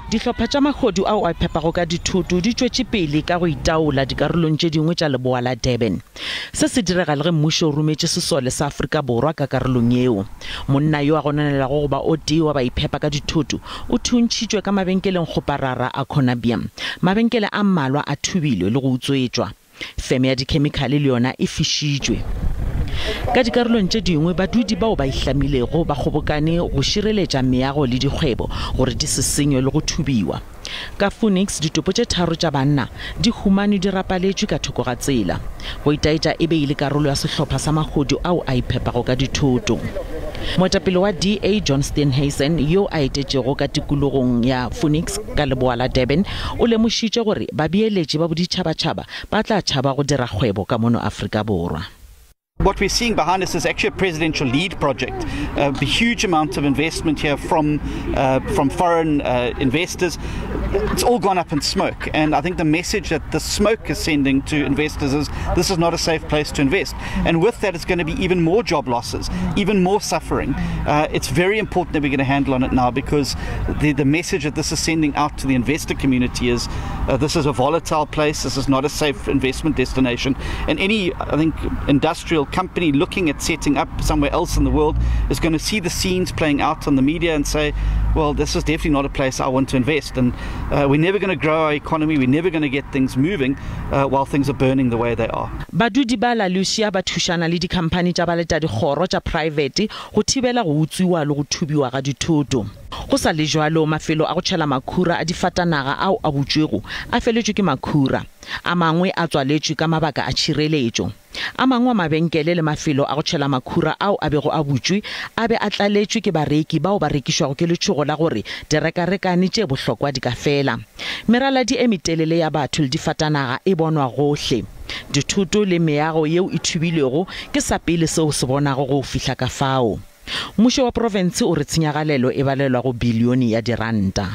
Dihlopha tša mahodu ao a phepago ka dithoto di tšwetše pele ka go itaola dikarolong tše dingwe tša leboa la Durban. Se se direga le ge mmušo o rometše sesole sa Afrika Borwa ka karolong yeo. Monna yo a gononelago go ba o tee wa baiphepa ka dithoto o thuntšhitšwe ka mabenkeleng kgoparara a Cornubia. Mabenkele a mmalwa a thubilwe le go utswetšwa. Feme ya dikhemikhale le yona e fišitšwe. Ka dikarolong tše dingwe, badudi bao ba ihlamilego ba kgobokane go šireletša meago le dikgwebo gore di se senywe le go thubiwa. Ka Phoenix, ditopo tše tharo tša banna di humanwe di rapaletšwe ka thoko ga tsela. Go itaetša e be e le karolo ya sehlopha sa mahodu ao a iphepago ka dithoto. Moetapele wa DA John Steenhuisen yo a etetšego ka tikologong ya Phoenix ka leboa la Durban o lemošitše gore babeeletši ba boditšhabatšhaba ba tla tšhaba go dira kgwebo ka mono Afrika Borwa. What we're seeing behind us is actually a presidential lead project. A huge amount of investment here from from foreign investors. It's all gone up in smoke, and I think the message that the smoke is sending to investors is this is not a safe place to invest. And with that, it's going to be even more job losses, even more suffering. It's very important that we get a handle on it now, because the, the message that this is sending out to the investor community is this is a volatile place, this is not a safe investment destination. And any, I think, industrial company looking at setting up somewhere else in the world is going to see the scenes playing out on the media and say, well, this is definitely not a place I want to invest. And we're never going to grow our economy, we're never going to get things moving while things are burning the way they are. Badudi ba La Lucia ba thušana le dikhamphani tša baletadikgoro tša praebete go thibela go utswiwa le go thubiwa ga dithoto. Go sa le bjalo, mafelo a go tšhela makhura a difatanaga ao a butšwego a feletšwe ke makhura. A mangwe a tswaletšwe ka mabaka a tšhireletšo. A mangwe a mabenkele le mafelo a go tšhela makhura ao a bego a butšwe a be a tlaletšwe ke bareki bao ba rekišwago ke letšhogo la gore direkarekane tše bohlokwa di ka fela. Meraladi e metelele ya batho le difatanaga e bonwa gohle. Dithoto le meago yeo e thubilwego ke sa pele seo o se bonago ge o fihla ka fao. Mmušo wa profense o re tshenyagalelo e balelwa go bilione ya diranta.